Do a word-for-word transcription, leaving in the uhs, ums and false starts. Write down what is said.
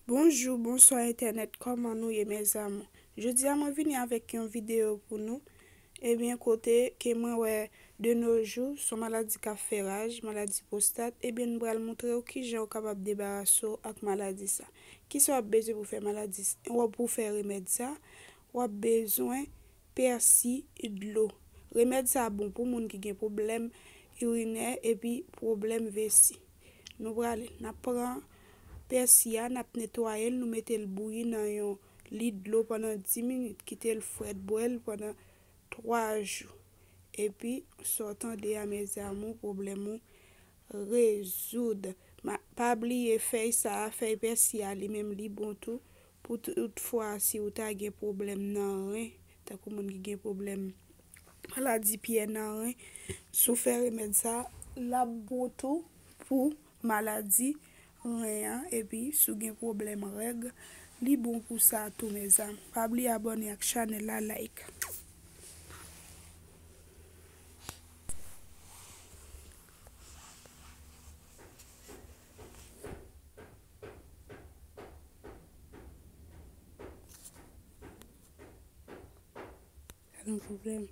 Bonjou, bonswa entènèt, kòman nou ye, mes amours? Jodi a mwen vini avèk yon videyo pou nou. Ebyen, kote ke mwen wè de nos jours, se yon maladi k ap fè raj, maladi pwostat, ebyen, m pral montre w kijan w kapab debarase w ak maladi sa. Kisa w ap bezwen pou fè maladi s-, w ap pou fè remèd sa? W ap bezwen pèsi, dlo. Remèd sa bon pou moun ki gen pwoblèm irinè epi pwoblèm vesi. Nou prale, n ap pran pèsi a, n ap netwaye l, nou mete l bouyi nan yon lit dlo pandan dis minit, kite l frèt, bwè l pandan twa jou. Epi, sa w tande a, mes amours, pwoblèm ou rezoud. Ma-, pa bliye fèy sa a, fèy pèsi a, li menm li bon tou. Pou tout fwa si w ta gen pwoblèm nan ren, tankou moun ki gen pwoblèm maladi pyè nan ren, si w fè remèd sa, l ap bon tou pou maladi ren an, epi si w gen pwoblèm règ, li bon pou sa tou, mes amours. Pa bliye abòne ak chanèl la, like. Sa nan pwoblèm.